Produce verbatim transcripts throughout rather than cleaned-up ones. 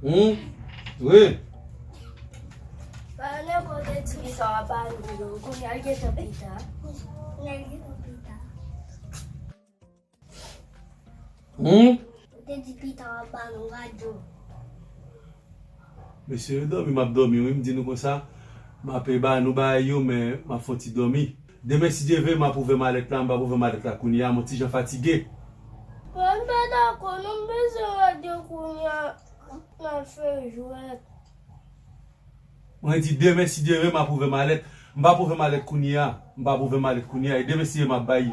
Hum? Wi. Paran nan kote ti pita w ap ba nou yo. Kounye a l gentan pita. Kounye a l gentan pita. Hum? Ou te di pita w ap ba nou radyo. Mesye yo dòmi, m ap dòmi, wi, m di nou konsa. M ap ba nou bagay yo, men m ap fè yon ti dòmi. Demen, si Dye vle, m ap ouvè malèt la, m p ap ouvè malèt la kounye a, m on ti jan fatige. Mwen pa dakò, non, m bezwen radyo kounye a, n al fè jwèt. Mwen di demen, si Dye vle, m ap ouvè malèt. M p ap ouvè malèt kounye a, m p ap ouvè malèt kounye a, e demen, si Dye vle, m ap bay.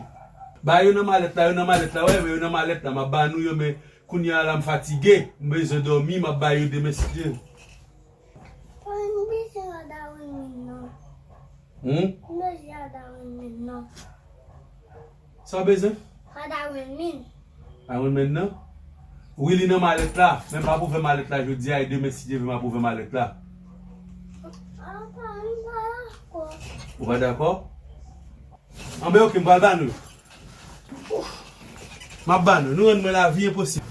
Bay yo nan malèt la, yo nan malèt la, wè, men yo nan malèt la, m ap ba nou yo, men kounye a la, m fatige, m bezwen dòmi, m ap bay yo demen, si Dye vle. Mwen bezwen rad a wen mil nan. Hmm? Mwen bezwen rad a wen mil nan. Sa w bezwen? Rad a wen mil. A wen mil nan? Wi, li nan malèt la. Men m p ap ouvè malèt la jodi a, e demen, si Dye vle, m ap ouvè malèt la. Apa, m pa dakò. Ou pa dakò? Anben, oke, m pral ba nou yo. M ap ba nou. Nou rann mwen lavi enposib.